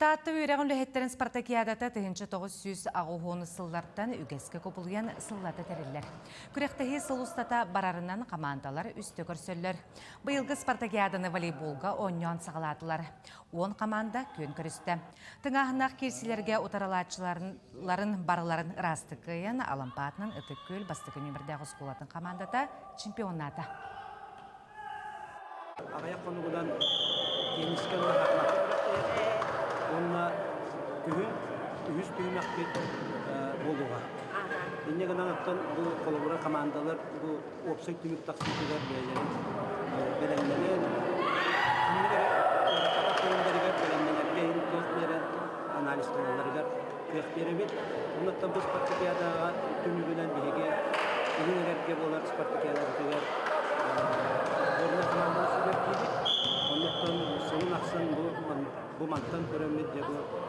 Таатта үөрэҕин үлэһиттэрин спартакиадата 1980 сыллартан үгэскэ кубулуйан сыллата тэриллэр. Күрэхтэһии сыл устата барарынан хамаандалар үстэ көрсөллөр. Быйылгы спартакиаданы волейболга оонньоон саҕалаатылар. 10 хамаанда күөн көрүстэ. Тыҥааһыннаах киирсиилэргэ утарылааччыларын барыларын ыраастык кыайан, Алампаатынан Ытык Күөл бастакы нүөмэрдээх оскуолатын хамаандата чемпионнаата. Аҕыйах хонугунан теннискэ уонна уонна күһүн үһүс түһүмэхпит буолуоҕа. Инньэ гынан оттон бу холобура командалар бу уопсай түмүк тахсыытыгар бэйэлэрин бэлэмнэнэн ханнык эрэ көрүҥнэригэр бэлэмнэнэргэ иһин кыах биэрэн анализтаналларыгар кыах биэрэбит. Оннуттан бу спартакиадаҕа түмүгүнэн биһиги илин эҥэргэ буолар спартакиадабытыгар сборнай хамаанданы сүгэрдиибит. Оннуттан сылын ахсын бу, бу мантан көрөммүт дьэ бу